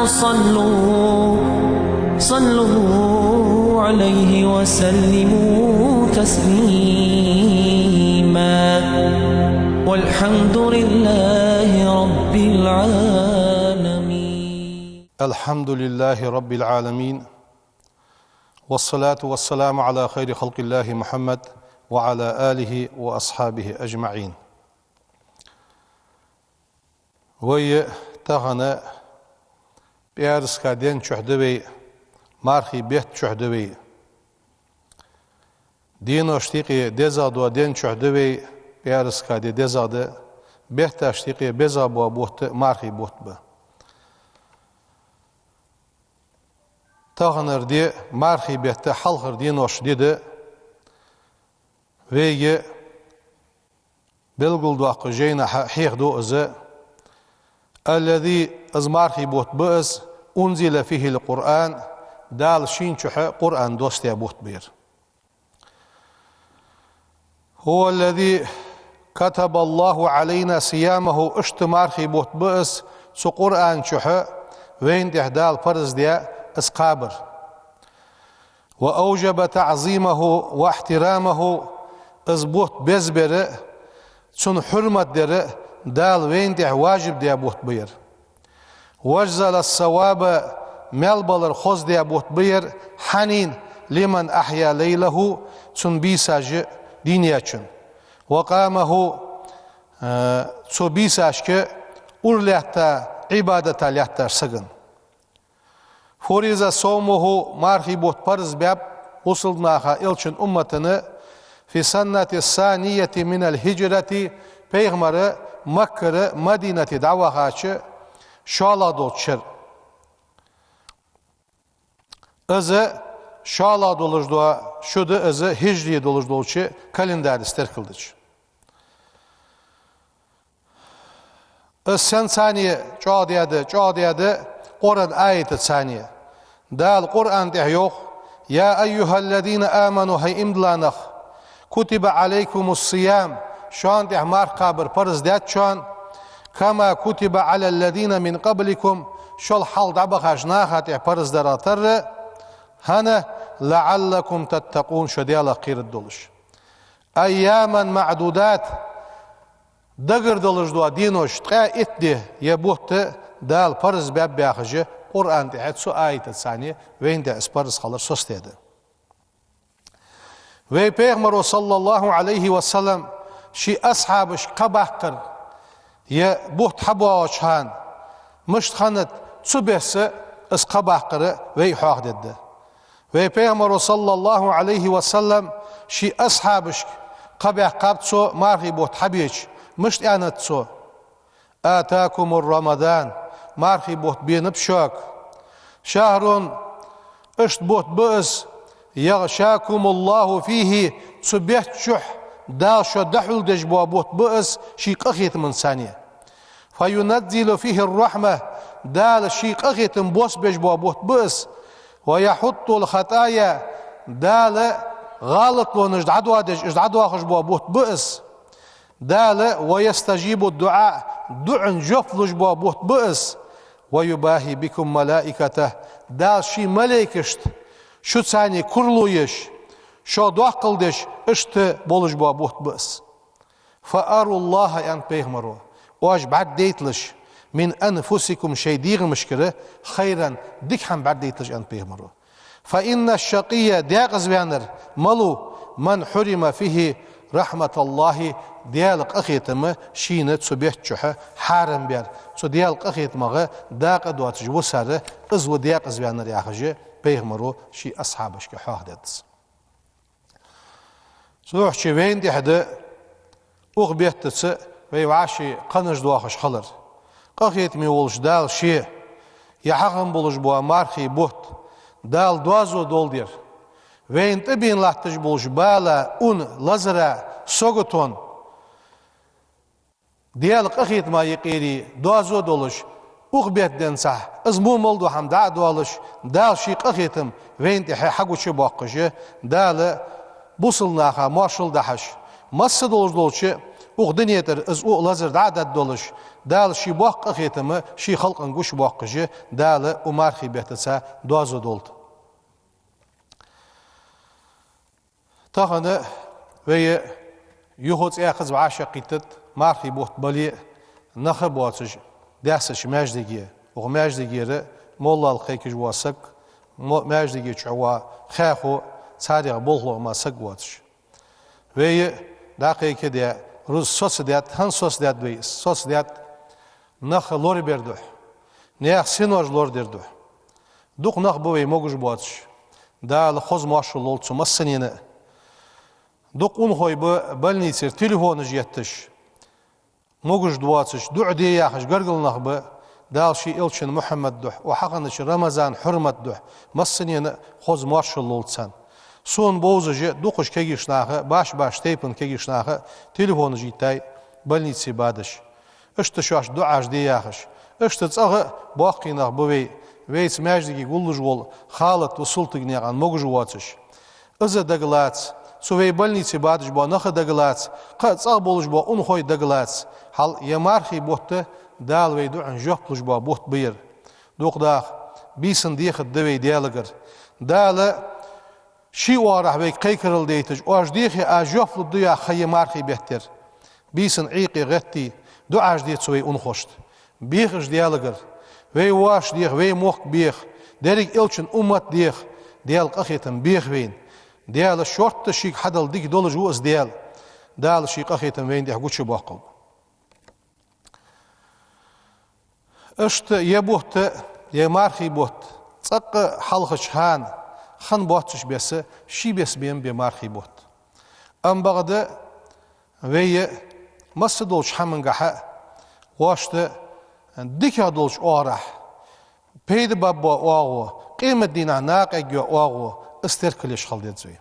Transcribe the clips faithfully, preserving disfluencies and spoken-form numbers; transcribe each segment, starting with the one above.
صلوا، صلوا عليه وسلموا تسليما. والحمد لله رب العالمين. الحمد لله رب العالمين. والصلاة والسلام على خير خلق الله محمد وعلى آله وأصحابه أجمعين. Вай тахан пӀаьраска ден чухь да вай, мархий бетта чухь да вай. Деношта юкъе дезагӀа дола ден чухь да вай, пӀаьраска ди дезагӀа да, бетташта юкъе безагӀа бола бутт мархий бутт ба. Таханара ди мархий бетта хьалхара деношта ди да. Вайга белгалдоаккхача жайнашка хьехаду из: الذي, из мархий бутт ба из, أنزل فيه القرآن, Дала шийна чухь Къуръан доссадаь бутт ба ер. هو الذي كتب الله علينا صيامه, иштта мархий бутт ба из, цу Къуръан чухь вайна тӀехь Дала парз даь из кхабар. وأوجب تعظيمه واحترامه, из бутт безбар а, цун хьурмат дар а Дала вайна тӀехь важиб даь бутт ба ер. وأجزل الثواب, маьл балар хоздаь бутт ба ер, хьанна, لمن أحيا ليله, цун бийсаш дийна яьчунна. وقامه, э, цу бийсашка ура лаьтта, Ӏибадата лаьттача сагана. فرض صومه, мархий бутт парз баьб бусалба наха, Элчан умматана, في السنة الثانية من الهجرة, пайхамар Маккара Мадинате дӀавахача шоллагӀа долча шера. Из шоллагӀа долаш дола шу да из, хижри долаш долча календараца теркалдича. Из сенца чӀоагӀдаьд, чӀоагӀдаьд Къуръан аятаца. Дала Къуръан тӀа йоах: يا أيها الذين آمنوا, хӀай иман дилла нах, كتب عليكم الصيام, шоана тӀа марха кхабар парз даьд шоана, كما كتب على الذين من قبلكم, шул хьалха дӀабахача наха тӀа парз дар а тарра, хӀана, لعلكم تتقون, шо Даьлах кхераш долаш. أياما معدودات, дагардолаш дола денош, ткъаь итт ди е бутт Дала парз баьб яхаш, Къуръан тӀа цу аятаца вайна тӀа из парз хилар соцадаьд. Вай пайхамаро, صلى الله عليه وسلم, ший асхьабашка кхаъ баккхар е бутт хьабоагӀача хана мишта хиннад, цу беса из кхаъ баккхар вайга хьоахадергда. Вай пайхамаро, صلى الله عليه وسلم, ший асхьабашка кхаъ баьккхаб цо мархий бутт хьабеча, мишта аьннад цо: أتاكم رمضان, мархий бутт бенаб шуга. شهر, иштта бутт ба из, يغشاكم الله فيه, цу бетта чухь Дала шо дӀахьулдеш бола бутт ба из ший къахетамца. فينزل فيه الرحمة, Дала ший къахетам боссабеш бола бутт ба из. ويحط الخطايا, Дала гӀалатлонаш дӀадоадеш, уж дӀадоахаш бола бутт ба из. Дала ويستجيب الدعاء, дуӀан жоп луш бола бутт ба из. ويباهي بكم ملائكته, Дала ший малейкашта шуца курал еш, шо доккхал деш, иштта болаш бола бутт ба из. فأروا الله, аьннад пайхамаро, оаш бӀаргадайталаш, من أنفسكم, шоай дегӀамашкара, خيرا, дика хӀама бӀаргадайталаш, аьннад пайхамаро. فإن الشقي, декъаза ваьннар малув, من حرم فيه رحمة الله, Даьла къахетам шийна цу бетта чухь хьарам баьр, цу Даьла къахетамах дакъа доацаш висар, из ва декъаза ваьннар, яхаш, пайхамаро ший асхьабашка хьоахадаьд из. Цудухьа вайна тӀехь да укх беттаца вай вӀаший кхаъаш доахаш хилар. Къахетаме волча Дала Ше яхьа хинна болаш бола мархий бутт Дала доазув долда ер. Вайна тӀабена латташ болча бала, ун, лазара, сагото, Даьла къахетама юкъера доазув долаш, укх бетта денз из мо мел дола хӀама дӀа а доалаш, Дала ший къахетам вайна тӀехь хьагучабоаккхаш, Дала бусалба наха моаршал дахьаш, масса долаш долча укх дунен тӀара из укх лазар дӀа а даргдолаш, Дала ший боккха къахетам ший халкъа гуш боаккхаш, Дала укх мархий бетта цхьа доазув долда. Тахан вай юха цӀаькхаза вӀашагӀкхийттад мархий бутт бале а, нах боацаш, даьссача маьждиге, укх маьждигера моллал кхайкаш вола саг, мо-, маьждиге чу вола хьехо, царех болхло ма саг воацаш. Вай дӀакхайкадаь, рузкъа соцадаьд, хӀана соцадаьд вай из? Соцадаьд, нах лорабер духьа, наьха синош лорадер духьа. Дукха нах ба вай могаш боацаш. Дала хоза моаршал лолда цу массанена а. Дукха унахой ба больницера телефонаш етташ, могаш доацаш, дуӀа де яхаш гаргара нах ба. Дала ший элчан Мухьаммада духьа, укх хьахиннача Рамазана хьурмата духьа массанена а хоза моаршал лолда царна. Сона бовзаш а дукхача кагийча наха, башха-башха тайпан кагийча наха телефонаш йиттай больнице бадаш. Иштта шоашта дуӀаш де яхаш. Иштта цӀагӀа а боккхий нах ба вай, вайца маьждиге гуллуш вола Халат ва Султыгнаькъан могаш воацаш. Из а дагалаца, цу вай больнице бадаш бола нах а дагалаца, кхы а цӀагӀа болаш бола унахой а дагалаца. Хьал ер мархий бутт Дала вай дуӀан жоп луш бола бутт ба ер. Дукха даха, бийсан дехар да вай Даьлагара. Дала ший оагӀорахьа вайга кхайкарал дайташ, оаш дехе, аз жоп лургда яха ха я мархий бетта ер. Бийсан Ӏуйкъе гӀетте, дуӀаш де цу вай унахошта. Беха уж Даьлагара. Вай воаш деха, вай мохк беха, деррига элчан уммат деха, Даьла къахетам беха вайна. Даьла шортта шийга хьадала дика долаш ва из Даьла. Дала ший къахетам вайна тӀа гучабоаккхалба. Иштта ер бутт, ер мархий бутт, цӀаккха хьалхарча хана хинна боацача беса, ший беса бе ма бий мархий бутт. Амма бакъда вай масса долча хӀамангахьа воашта дикагӀа долча оагӀорахьа, пайда боаккха оагӀув, къематдийнахьа накъаяргйола оагӀув, из теркал еш хила деза вай.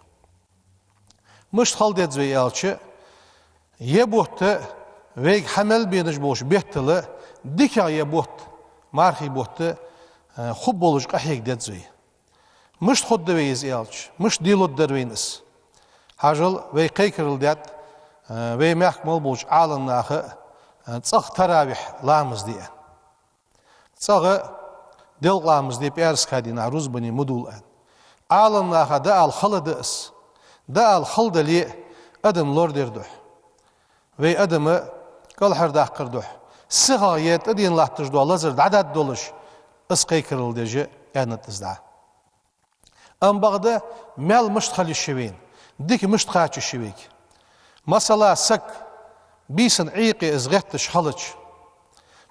Мишта хила деза вай аьлча, ер бутт вайга хьа мел бенаш болча беттал дикагӀа ер бутт, мархий бутт, э, хургболаш къахьега деза вай. Мишта хургда вай из аьлча, мишта де лургдар вайна из? Хьажал, вай кхайкарал даьд, э, вай мехка мел болча Ӏаламнаха, э, цӀагӀа таравихь ламаз де. ЦӀагӀа делкъа ламаз де пӀаьраска дийнахьа рузбане ма дувла аьнна. Ӏаламнаха дӀаала хала да из. ДӀаала хала дале а, адам лорадер духьа, вай адама кӀалхардаккхар духьа, сихагӀа ер тӀадена латташ дола лазар дӀадаргдолаш, из кхайкарал деш аьннад из дӀа. Амма бакъда маьл мишта хила йиш я вайна, дика мишта кхача йиш я вайга? Масала, саг бийсан Ӏуйкъе из гӀетташ хилча,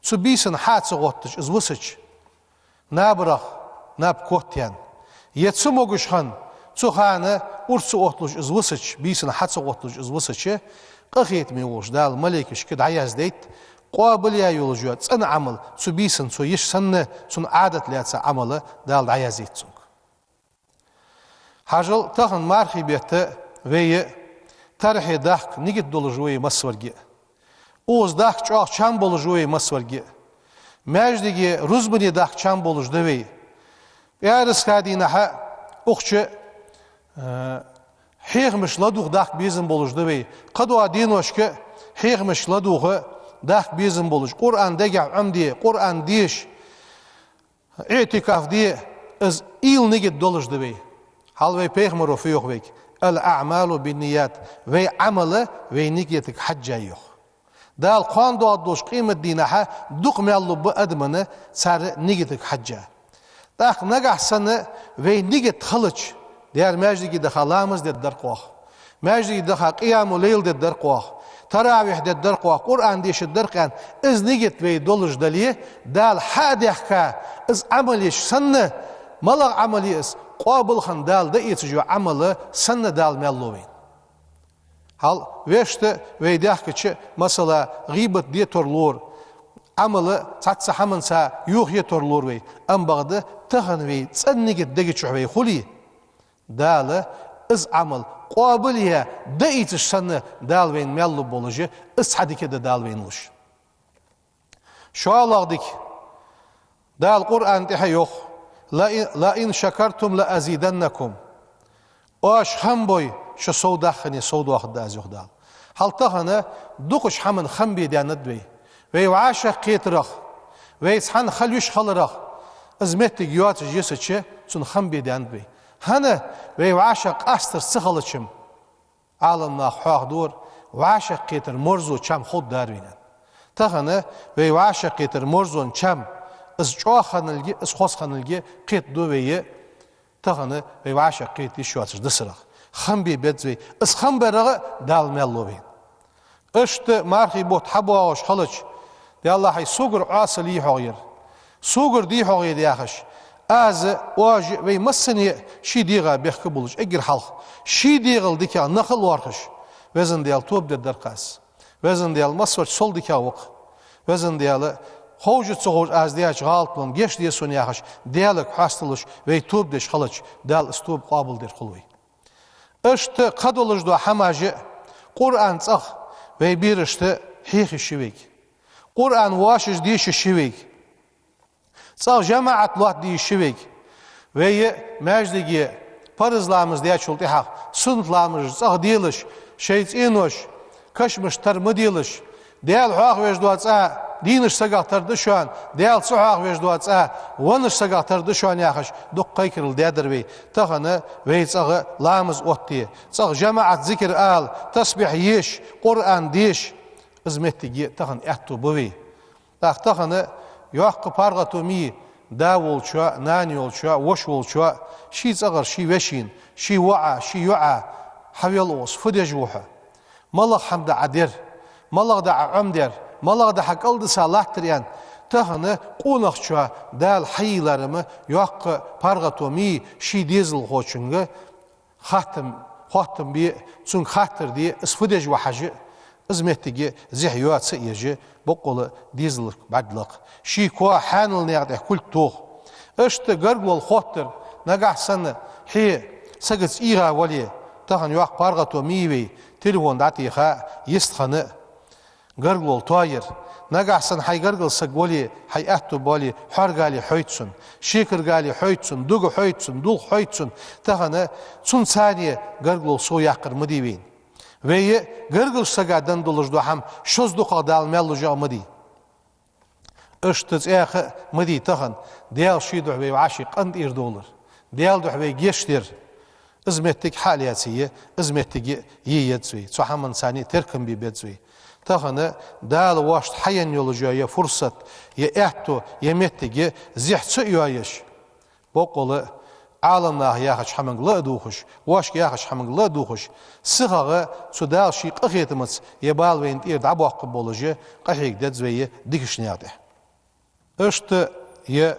цу бийсан хьа а ца гӀотташ из висача, набарах наб котъяьнна, е цу могаш хана, цу хана урс ца отталуш из висача, бийсан хьа ца гӀотталуш из висача, къахетаме волча Дала малейкашка дӀаяздайт къоабалъяь йолаш йола цӀена Ӏамал, цу бийсан цо йиш санна, цунна Ӏадат лаьца Ӏамал Дала дӀаяздайт цунга. Хьажал, тахан мархий бетта вай тархье дахка нигат долаш ва вай массаварг а. Укхаза дахка чӀоагӀа чам болаш ва вай массаварг а. Маьждиге рузбане дахка чам болаш да вай. ПӀаьраска дийнахьа укхаза, э, хьехамаш ладувгӀа дахка безам болаш да вай. Кхыдола деношка хьехамаш ладувгӀа дахка безам болаш, Къуръан дегахьа Ӏомаде, Къуръан деша, иӀтикаф де, из уйла нигат долаш да вай. Хьал вай пайхамаро фу йоах вайга: «الأعمال بالنيات», вай Ӏамал вай нигатага хьежжа я йоах. Дала кхоана доагӀаргдолча къематдийнахьа дукха маьл лургба адамашта цар нигатага хьежжа. ТӀаккха нагахьа санна вай нигат хилча, дера маьждиге даха ламаз дергдар-кх оаха, маьждиге даха къияму-лайл дергдар-кх оаха, таравихь дергдар-кх оаха, Къуръан дешаргдар-кх аьнна, из нигат вай долаш дале, Дала хьа а даьхка, из Ӏамал еш санна, малагӀа Ӏамал я из, къоабал хинна Дала дӀаэцаш йола Ӏамал санна Дала маьл лу вайна. Хьал вешта вай даьхкача, масала, гӀийбат де тарлора, Ӏамал цхьацца хӀаманца юхае тарлора вай, амма бакъда тахан вай цӀена нигат дега чу вай хуле, Дала из Ӏамал къоабалъяь, дӀаийцаш санна Дала вайна маьл лургболаш, из цхьа дика да Дала вайна луш. ШоллагӀа дика, Дала Къуръан тӀа йоах: «لئن، لئن شكرتم لأزيدنكم». Оаш хам бой, шо сов даххане, сов доахаргда аз, йоах Дала. Хьал тахан дукхача хӀаман хам бе даьннад вай. Вай вӀашагӀкхетарах, вай цхьана хила йиш хиларах, из моттиг йоацаш йисача, цунна хам бе даьннад вай. ХӀана? Вай вӀашагӀкъастар ца хилча-м, Ӏаламнаха хьоахадора, вӀашагӀкхетара марзо чам хургдар вайна. Тахан вай вӀашагӀкхетара марзон чам, из чӀоагӀа хинналга, из хоза хинналга кхетаду вай, тахан вай вӀашагӀкхета йиш йоацаш дисарах. Хам бе беза вай, из хам барах Дала маьл лу вайна. Иштта мархий бутт хьабоагӀаш хилча, Даьллахьа, согара Ӏоасал йий-хьогӀ ер, согара дий-хьогӀ ер яхаш, аз а, оаш а, вай массане а ший дегӀа бехк болаш, эггара хьалха ший дегӀал дикагӀа нах а лоархӀаш, Везан Даьла, тоба дергдар-кх аз. Везан Даьла, массаварча сол дикагӀа ва-кх. Везан Даьла, ховш а ца ховш а аз даьча гӀалатал гешт де сона яхаш, Даьлага хьасталуш, вай тоба деш хилча, Дала из тоба къоабалдер хул вай. Иштта кхыдолаш дола хӀамаш а, Къуръан цӀагӀа вай берашта хьеха йиш я вайга. Къуръан вӀашагӀ деша йиш я вайга. ЦӀагӀа жамаӀат лоаттаде йиш я вайга. Вай маьждиге парз ламаз даьчул тӀехьагӀа суннат ламазаш цӀагӀа делаш, шоай цӀенош, кашамаш тара ма делаш. Даьла хьоахавеш дола цӀа дийнача сагах тара да шоана, Даьла ца хьоахавеш дола цӀа веннача сагах тара да шоана яхаш, дукха кхайкарал даьдар вай. Тахан вай цӀагӀа ламаз оттаде, цӀагӀа жамаӀат зикар ала, тасбихь еш, Къуръан деша, из моттиг а тахан аьттув ба вай. ТӀаккха тахан йоккха паргӀато ма йий, да волчоа, нана йолчоа, воша волчоа, ший цӀагӀара ший вешийна, ший воӀа, ший йоӀа, хьавел укхаза, фу деш ва хьо? МалагӀа хӀама да Ӏа дер? МалагӀа да Ӏа Ӏомадер? МалагӀа да хьа кӀалдиса латтар аьнна, тахан къонахчоа Дала хьайийлар-м йоккха паргӀато ма йий ший дезалхочунга хаттам, хоттам бе, цунга хаттар де, из фу деш ва хьажа, из моттиг а зехьа йоаца а еш, боккъала дезалга бӀарг лакха. Ший коа хьаьнала наькъа тӀа кулг тоха. Иштта гаргало хоттар, нагахьа санна хье сагаца ийгӀа вале, тахан йоккха паргӀато ма йий вай, телефон дӀатеха, йистхинна а гаргало тоаяр. Нагахьа санна хьай гаргара саг вале, хьай аьттув бале, хьоаргали хьойта цунна, шекаргали хьойта цунна, дуга хьойта цунна, дулх хьойта цунна, тахан цунца цхьана гаргало совъяккхар ма дий вайна. Вай гаргарча сага денна долаш дола хӀама шозза дукхагӀа Дала маьл луш а ма дий. Иштта цӀаьхха а ма дий тахан Даьла ший духьа вай вӀаший къинтӀера довлар, Даьла духьа вай гешт дар. Из моттиг хьа а лаьце, из моттиг а е еза вай, цу хӀаманца цхьана теркам бе беза вай. Тахан Дала вайна хьаенна йола ер фурсат, ер аьттув, ер моттиг а зехьа ца а йоаеш, боккъала Ӏаламнаха яхача хӀаманга ла а дувгӀаш, вайга яхача хӀаманга ла а дувгӀаш, сихагӀа цу Дала ший къахетамца ер бала вайна тӀера дӀабоаккхаргболаш, къахьега деза вай дикача наькъа тӀа. Иштта ер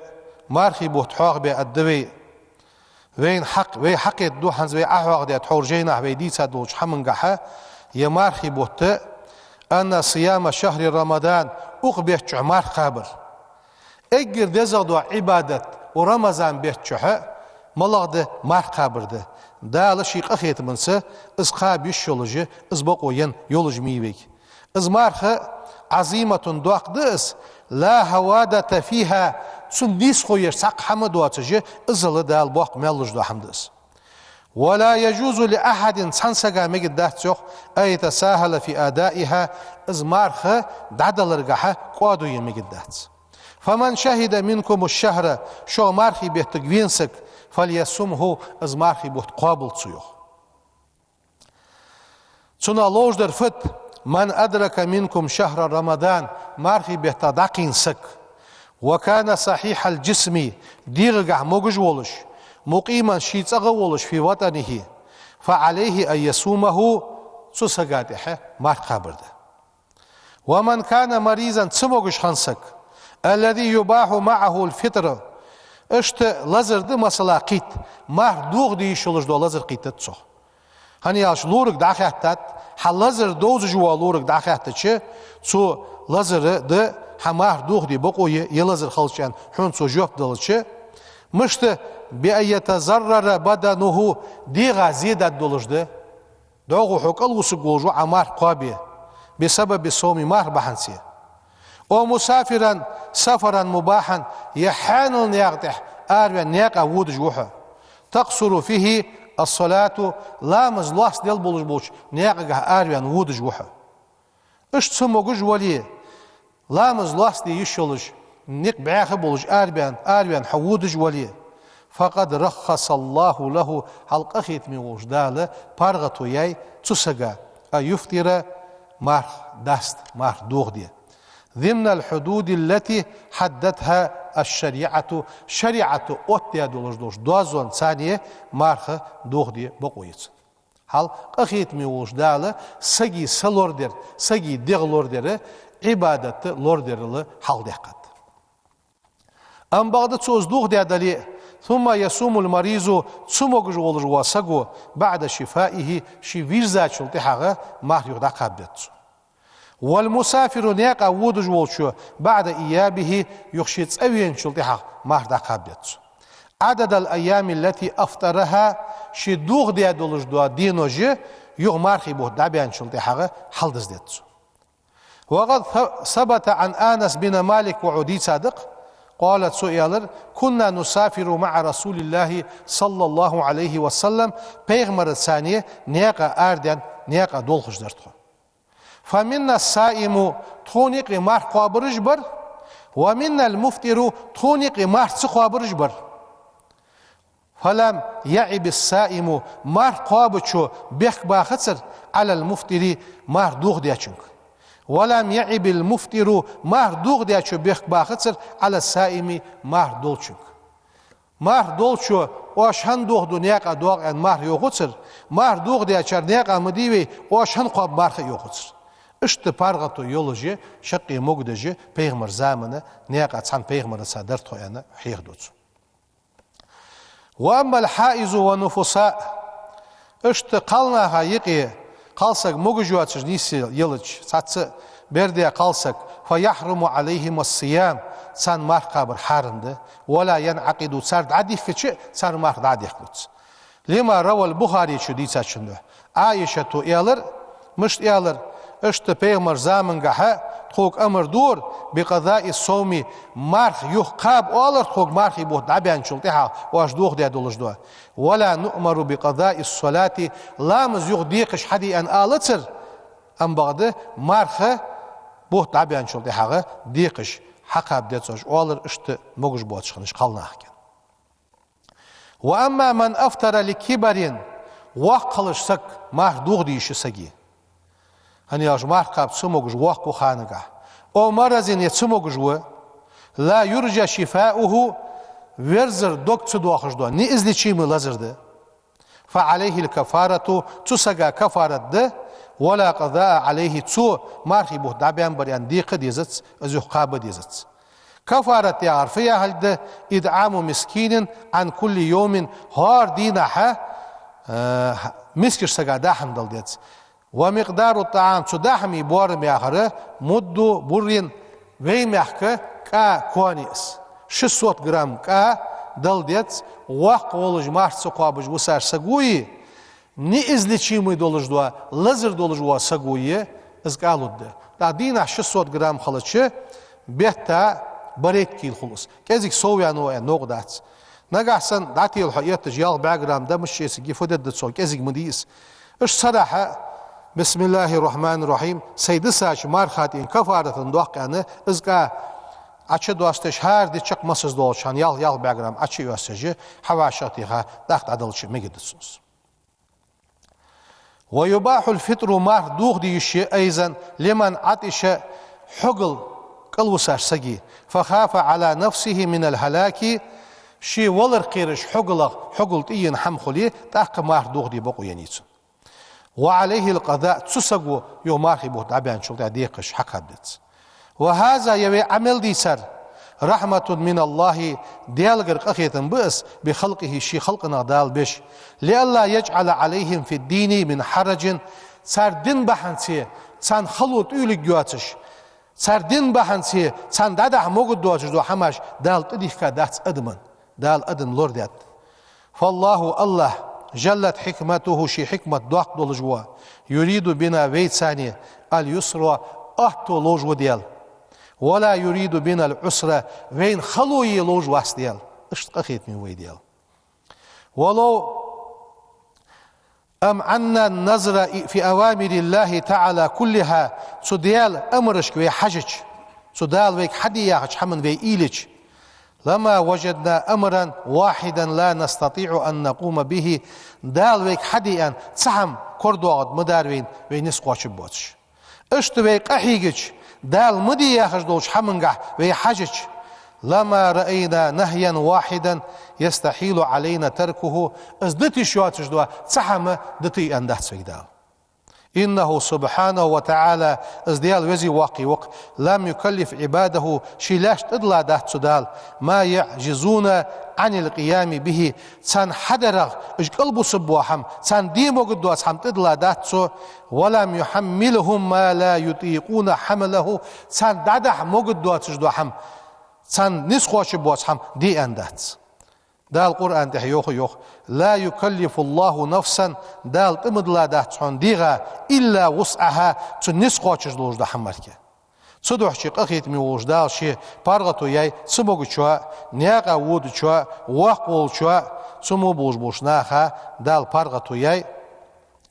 мархий бутт хьоахабе аргда вай. Вайна хьакъ-, вай хьакхетаргда хӀанз вай Ӏохьоахадаь тхьовра жайнашка вай дийца долча хӀамангахьа, ер мархий бутт, أن صيام شهر رمضان, укх бетта чухь марха кхабар. Эггара дезагӀа дола Ӏибадат укх Рамазан бетта чухь малагӀа да? Марха кхабар да. Дала ший къахетамца из кхаба йиш йолаш, из бокъо енна йолаш ма йий вайга. Из марха عظيمة, доккха да из, لا هوادة فيها, цунна нийсхо еш цхьаккха хӀама доацаш, иззал Дала боккха маьл луш дола хӀама да из. ولا يجوز لأحد, цхьан сага мегаргдац йоах, أن يتساهل في أدائها, из марха дӀадаларгахьа кӀоадо е мегаргдац. فمن شهد منكم الشهر, шух мархий беттага вена саг, فليصمه, из мархий бутт кхоабалда цо йоах. Цунах ловш дар фуд: من أدرك منكم شهر رمضان, мархий бетта дӀакхийна саг, وكان صحيح الجسم, дегӀагахьа могаш волаш, مقيما, ший цӀагӀа волаш, في وطنه, فعليه أن يصومه, цу сага тӀехьа марха кхабар да. ومن كان مريضا, ца могаш хинна саг, الذي يباح معه الفطر, иштта лазар да, масала, кхийтта, марха дохаде йиш йолаш дола лазар кхийттад цох. ХӀана аьлча лораг дӀахаьттад, хьа лазар довзаш вола лораг дӀахаьттача, цу лазара да хьа марха дохаде бокъо я, е лазар хилча аьнна, хьона цо жоп далча, мишта, بأن يتضرر بدنه, дегӀа зе даргдолаш да. ДӀахо хьо кӀалвусаргволаш ва Ӏа марха кхоабе, بسبب الصوم, марха бахьанца. أو مسافرا سفرا مباحا, е хьаьнала наькъа тӀа араваьнна наькъа водаш ва хьо, تقصر فيه الصلاة, ламаз лоацдергболаш болча наькъагахьа араваьнна водаш ва хьо. Иштта ца могаш вале, ламаз лоацде йиш йолаш, никъ бӀаьха болаш арабаьнна, араваьнна хьо водаш вале, فقد رخص الله له, хьал къахетаме волча Дала паргӀато яьй цу сага, أن يفطر, марха даста, марха дохаде, ضمن الحدود التي حددتها الشريعة, шариӀато оттадаь долаш долча доазонца марха дохаде бокъо я цун. Хьал къахетаме волча Дала сага са лорадар, сага дегӀ лорадар, Ӏибадат лорадарал хьалхадаьккхад. Амма бакъда цо из дохадаь дале а, ثم يصوم المريض, цамогаш волаш вола саго, بعد شفائه, ше вийрзачул тӀехьагӀа марха юха дӀакхаба деза цо. والمسافر, наькъа водаш волчо, بعد إيابه, юха ше цӀавеначул тӀехьагӀа марха дӀакхаба деза цо. عدد الأيام التي أفطرها, ше дохадаь долаш дола денош юха мархий бутт дӀабаьнначул тӀехьагӀа хьалдиза деза цо. وقد ثبت عن أنس بن مالك, вай дийцад-кх, قال, цо аьлар: كنا نسافر مع رسول الله صلى الله عليه وسلم, пайхамарца цхьана наькъа арадаьнна, наькъа долхаш дар тхо. فمنا الصائم, тхона юкъе марха кхоабараш бар, ومنا المفطر, тхона юкъе марха ца кхоабараш бар. فلم يعب الصائم, марха кхоабачо бехк бахацар, على المفطر, марха дохадаьчунга. ولم يعب المفطر, марха дохадаьчо бехк бахацар, على الصائم, марха долчунга. Марха долчо: «Оаш хӀана дохаду наькъа доагӀа?» — аьнна, марха йохацар, марха дохадаьчар: «Наькъа ма дий вай, оаш хӀана кхоаб?» — марха а йохацар. Иштта паргӀато йолаш, шаккхе могадеш, пайхамара заман наькъа цхьан пайхамарца дар тхо, аьнна, хьехаду цо. وأما الحائض والنفساء, иштта кхалнаха юкъе кхалсаг, могаш йоацаш нийсъелча, цхьацца берда кхалсаг, فيحرم عليهما الصيام, царна марха кхабар хьарам да, ولا ينعقد, цар дӀадихкача а цар марха дӀа а дехкалуц. لما رواه البخاري, чу дийцачун духьа. Ӏайшата аьлар, мишта аьлар: иштта пайхамара замангахьа тхога амар дора, بقضاء الصوم, марха юха кхаба оалар тхога, мархий бутт дӀабаьнначул тӀехьагӀа оаш дохадаь долаш дола. ولا نؤمر بقضاء الصلاة, ламаз юха декхаш хьаде аьнна алацар, амма бакъда марха бутт дӀабаьнначул тӀехьагӀа декхаш хьакхаба деза оаш оалар иштта могаш боацаш хиннача кхалнахага. وأما من أفطر لكبر, воккха хилча саг марха дохаде йиш я сага. ХӀана аьлча марха кхаба ца могаш воккха ва ханагахь. أو مرض, е ца могаш ва, لا يرجى شفاؤه, верзар дог ца доахаш дола, неизлечимый лазар да. فعليه الكفارة, цу сага кафарат да, ولا قضاء عليه, цо мархий бутт дӀабаьнна бар аьнна декха а дезац, из юха кхаба а дезац. Кафарат яхар фу яхилга да? إطعام مسكين عن كل يوم, хӀара дийнахьа, э, мискача сага дахьам дала деза. ومقدار الطعام, цу дахьама боарам яхар, مد بر, вай мехка кӀа коа я из. Шестьсот грамм кӀа дала деза, воккха волаш, марха ца кхоабаш вусаш саго а, неизлечимый долаш дола, лазар долаш вола саго а из кӀа лургда. ТӀаккха дийнахьа шестьсот грамм хилча, бетта барайтта кийла хул из. КӀезига совваьннав аьнна новкъа дац. Нагахьа санна дӀателаш хьо эттача ялх бӀаь грамм да, мишта эцаргья, фу дергда цох, кӀезига ма дий из. Иштта сарахьа, بسم الله الرحمن الرحيم, сай дисача марха тӀа кафаратан доаккх аьнна, из кӀа Ӏочудоасташ, хӀара ди чакх масаза долча хана ялх, ялх бӀаь грамм Ӏочуйоасташ, хьавӀашагӀтеха, тӀаккха дӀаделча мегаргда цунна из. ويباح الفطر, марха дохаде йиш я, أيضا لمن عطش, хьогал кӀалвусаш сага, فخاف على نفسه من الهلاك, ше валар кхераш хьогалах, хьогал тӀаена хӀама хуле, тӀаккха марха дохаде бокъо енай цун. وعليه القضاء, цу саго юха мархий бутт дӀабаьнначул тӀехьагӀа декхаш хьакхаба деза. وهذا, ер вай Ӏамал дийцар, رحمة من الله, Даьлагара къахетам ба из, بخلقه, ший халкъах Дала беш, لئلا يجعل عليهم في الدين من حرج, цар дина бахьанца царна хало тӀуилиг йоацаш, цар дина бахьанца царна дӀадахьа могаргдоацаш дола хӀамаш Дала тӀадихка дац адамна. Дала адам лорадаьд. فالله, АллахӀ, جلت حكمته, ший хьикмат доккха долаш ва, يريد بنا, вайца, اليسر, аьттув ловш ва Даьла, ولا يريد بنا العسر, вайна хало е ловш вац Даьла, иштта къахетаме ва вай Даьла. ولو أمعنا النظر في أوامر الله تعالى كلها, цу Даьла амарашка вай хьажача, Цу Дала вайга хьаде яхача хӀаман вай уйла йича, لما وجدنا أمرا واحدا لا نستطيع أن نقوم به, Дала вайга хьаде аьнна цхьа хӀама корадоагӀаргда ма дар вайна, вай низ кхоачаргбоацаш. Иштта вай къахьийгача, Дала ма де яхаш долча хӀамангахьа вай хьежача, لما رأينا نهيا واحدا يستحيل علينا تركه, из дита йиш йоацаш дола цхьа хӀама дита аьннадац вайга Дала. إنه سبحانه وتعالى, из Даьла веза-воккха ва-кх, لم يكلف عباده, ший лаьшта тӀадилла дац цу Дала, ما يعجزون عن القيام به, царна хьадарах уж кӀалбусаргбола хӀама, царна де могаргдоаца хӀама тӀадилла дац цо, ولم يحملهم ما لا يطيقون حمله, царна дӀадахьа могаргдоацаш дола хӀама, царна низ кхоачаргбоаца хӀама де аьннадац. Дала Къуръан тӀа йоах, йоах: لا يكلف الله نفسا, Дала тӀа ма дилла дац хьона дегӀа, إلا وسعها, цун низ кхоачаш долаш дола хӀама мара. Цудухьа ший къахетаме волаш Дала ший паргӀато яьй цамогачоа, наькъа водачоа, воккха волчоа, цу мо болаш болча наха Дала паргӀато яьй.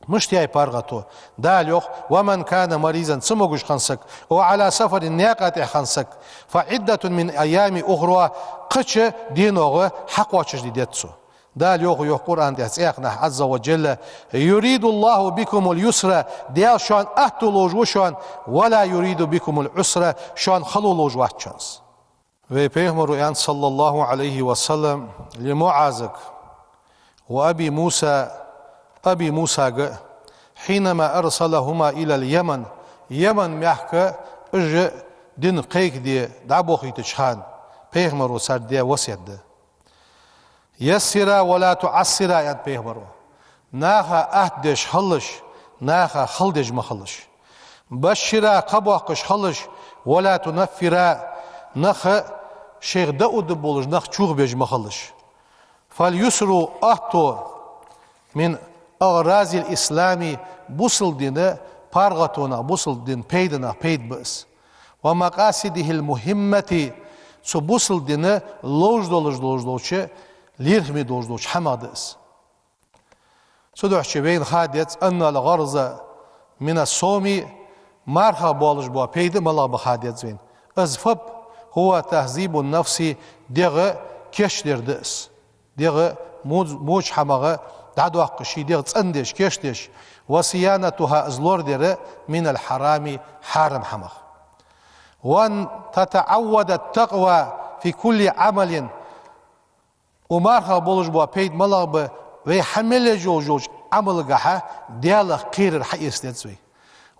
Мишта яьй паргӀато? Дала йоах: ومن كان مريضا, цамогаш хинна саг, أو على سفر, наькъа тӀа хинна саг, فعدة من أيام أخر, кхыча деношка хьакхоачашде деза цо. Дала йоах, йоах Къуръан тӀа цӀаькханахьа, عز وجل: يريد الله بكم اليسر, Даьла шоана аьттув ловш ва шоана, ولا يريد بكم العسر, шоана хало ловш вац шоана. Вай Пайхамаро аьннад, صلى الله عليه وسلم, لمعاذ, وأبي موسى, Аби Мусага, حينما أرسلهما إلى اليمن, Яман мехка уж дин кхайкаде дӀабохийтача хана, Пайхамаро царга даь васкет да: يسرا ولا تعسرا, аьннад Пайхамаро. Наха атта деш хилалаш, наха хала деш ма хилалаш. بشرا, кхаъ боаккхаш хилалаш, ولا تنفرا, нах шоайх дӀауддаргболаш, нах чугӀбеш ма хилалаш. فاليسر, аьттув, من أغراض الإسلام, бусалба дина паргӀатонех, бусалба дина пайданех пайда ба из. ومقاصده المهمة, цу бусалба дина ловш долаш долаш долча лерхӀаме долаш долча хӀамах да из. Цудухьа вайна ха деза, أن الغرض من الصوم, мархах болаш бола пайда малагӀа ба ха деза вайна. Из фу ба? هو تهذيب النفس, дегӀ кийчдар да из. ДегӀ мо-, моча хӀамах дӀадоаккхаш, ший дегӀ цӀендеш, кийчдеш, وصيانتها, из лорадар من الحرام, хьарам хӀамах. وأن تتعود التقوى في كل عمل, укх мархах болаш бола пайда малагӀа ба? Вай хьа мел еш йолаш йолча Ӏамалгахьа Даьлах кхерар хьаэца деза вай.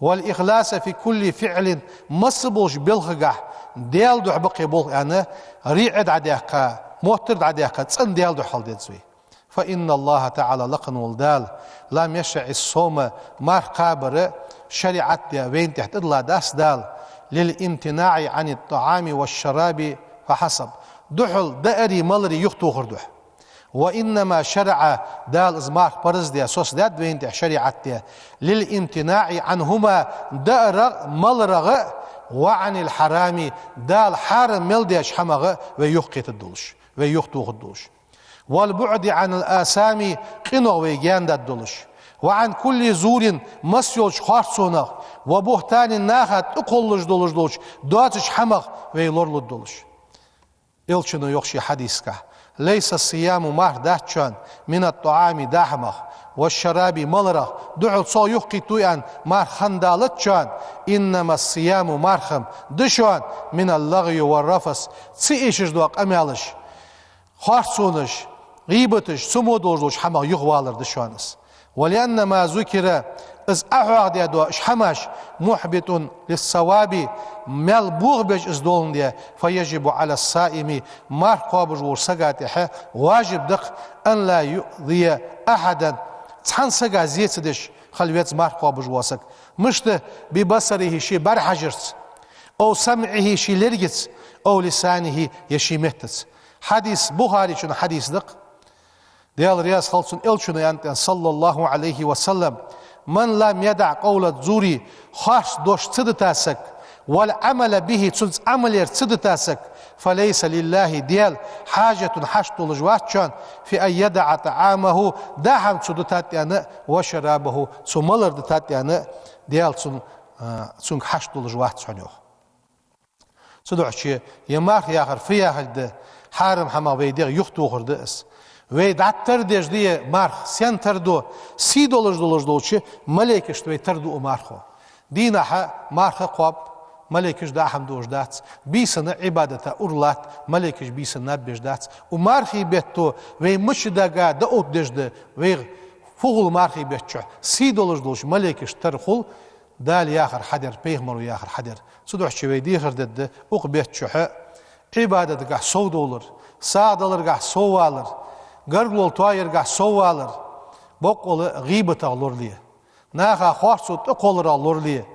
والإخلاص في كل فعل, масса болча белхагахьа Даьла духьа ба-кх ер болх аьнна, рияъ дӀадаьккха, моттар дӀадаьккха, цӀена Даьла духьа хила деза вай. فإن الله تعالى, лакха вола Дала, لم يشرع الصوم, марха кхабар шариӀат де вайна тӀа тӀадилла дац Дала, للامتناع عن الطعام والشراب فحسب, духхьал даарий маларий юхатохар духьа. وإنما شرع, Дала из марха парз даь, соцадаьд вайна тӀа шариӀат де, للامتناع عنهما, даарах а, маларах а, وعن الحرام, Дала хьарам мел даьча хӀамах а вай юхакхетаргдолаш, вай юхатохаргдолаш. والبعد عن الآثام, къинойх вай гаьнадаргдолаш. وعن كل زور, масса йолча харцонах, وبهتان, наха тӀакхоллаш долаш долча доацача хӀамах вай лоралургдолаш. Элчано йоах ший хьадисагахь: ليس الصيام, марха дац шоана, من الطعام, даа хӀамах, والشراب, маларах, духхьал цох юхакхийтта аьнна марха хинна далац шоана, إنما الصيام, марха-м да шоана, من اللغو والرفث, ца эшаш дола къамаьлаш, харцонаш, гӀийбаташ, цу мо долаш долча хӀамах юхавалар да шоана из. ولأن ما ذكر, из Ӏохьоахадаь дола уж хӀамаш, محبط للثواب, маьл бохабеш из доландаь, فيجب على الصائم, марха кхоабаш волча сага тӀехьа важиб да-кх, أن لا يؤذي أحدا, цхьан сага зе ца деш хила веза марха кхоабаш вола саг. Мишта? ببصره, ший бӀарахьажарца, أو سمعه, ший лергаца, أو لسانه, е ший меттаца. Хьадис Бухарийчун хьадис да-кх. Даьла раьза хилва цунна, Элчано аьннад, صلى الله عليه وسلم: من لم يدع قول الزور, харц дош ца дита саг, والعمل به, цунца Ӏамал яр ца дита саг, فليس لله, Даьла, حاجة, хьашт долаш вац шоана, في أن يدع طعامه, даа хӀама цо дитад аьнна, وشرابه, цо малар дитад аьнна, Даьла цун-, а, цунга хьашт долаш вац хьона, йоах. Цудухьа ер марха яхар фу яхилга да, хьарам хӀамах вай дегӀ юхатохар да из. Вай дӀатардеш да ер марха, сенна тардо, сий долаш долаш долча малейкашта вай тардо укх мархо. Дийнахьа марха кхоаб, малейкаш даа хӀама дуаш дац, бийсанна Ӏибадата ура латт, малейкаш бийсанна наб беш дац. Укх мархий бетта вай мича дага дӀаоттадеш да, вайх фу хул мархий бетта чухь, сий долаш долча малейкашта тара хул, Дала яхар хьадар, пайхамаро яхар хьадар. Цудухьа вай дехар дергда укх бетта чухь Ӏибадатагахь совдовлар, сагӀа даларгахь соввалар, гаргало тоаяргахь соввалар, боккъала гӀийбатах лорале. Наха харцо тӀакхолларах лорале.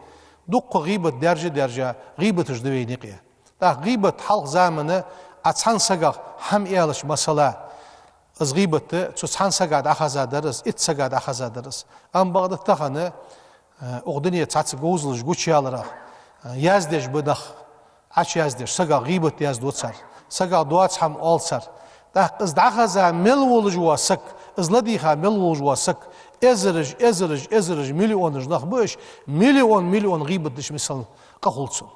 Дуккха гӀийбат даьржа-даьржа, гӀийбаташ да вайна юкъе. ТӀаккха гӀийбат хьалха замана Ӏа цхьан сагах хӀама аьлча, масала, из гӀийбат цу цхьан сага дӀахеза дар из, итт сага дӀахеза дар из. Амма бакъда тахан, э, укх дунен цхьацца говзалаш гучаяларах, э, яздеш ба нах, Ӏочуяздеш, сагах гӀийбат яздо цар, сагах доаца хӀама оал цар. ТӀаккха из дӀахеза мел волаш вола саг, из ладийгӀа мел волаш вола саг, эзараш, эзараш, эзараш, миллионаш нах ба уж, миллион, миллион гӀийбат деш мисал къа хул цун.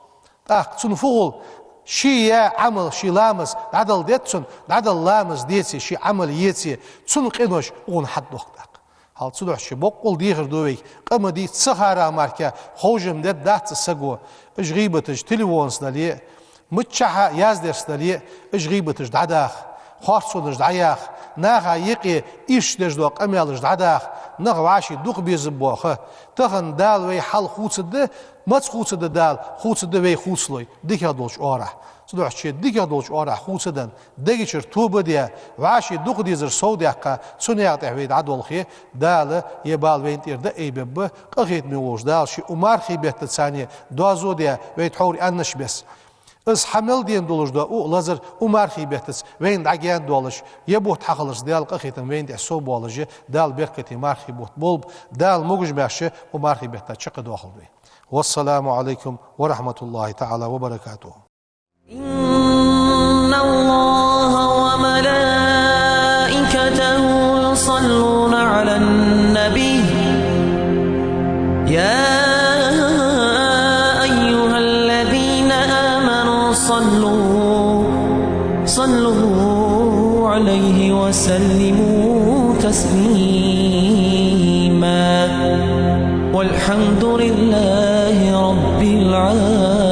ТӀаккха цун фу хул, ший яь Ӏамал, ший ламаз дӀадала деза цун, дӀадала ламаз деце, ший Ӏамал еце, цун къинош укхунна хьадоаккх тӀаккха. Хьал цудухьа боккъала дехар да вайга, къа ма дий, ца хара мара ховш-м дергдац саго, уж гӀийбаташ телефонца дале, миччахьа яздеш дале, уж гӀийбаташ дӀадаха, харцонаш дӀаяха, наха юкъе ирча деш дола къамаьлаш дӀадаха, нах вӀаший дукха безам боаха. Тахан Дала вай хьал хувцаргда, маца хувцаргда Дала, хувцаргда вай хувцалой, дикагӀа долча оагӀорахьа. Цудухьа дикагӀа долча оагӀорахьа хувцаденна, дега чура тоба даь, вӀаший дукха дезар совдаьккха, цу наькъа тӀа вай дӀадолхе, Дала ер бала вайна тӀера дӀаайбергба, къахетаме волча Дала ший укх мархий бетта царна доазув даь, вай тхьовра аьннача бесса. Из хьа мел дена долаш да укх лазар укх мархий беттаца вайна дӀагаьна долаш, ер бутт хьахиларца Дала къахетам вайна тӀа совбоалаш, Дала беркате мархий бутт болба, Дала могаш-маьрша укх мархий бетта чакхдоахалда вай. والسلام عليكم ورحمة الله تعالى وبركاته. إن الله وملائكته يصلون على النبي. يا أيها الذين آمنوا صلوا، صلوا عليه وسلموا تسليما. والحمد لله رب العالمين.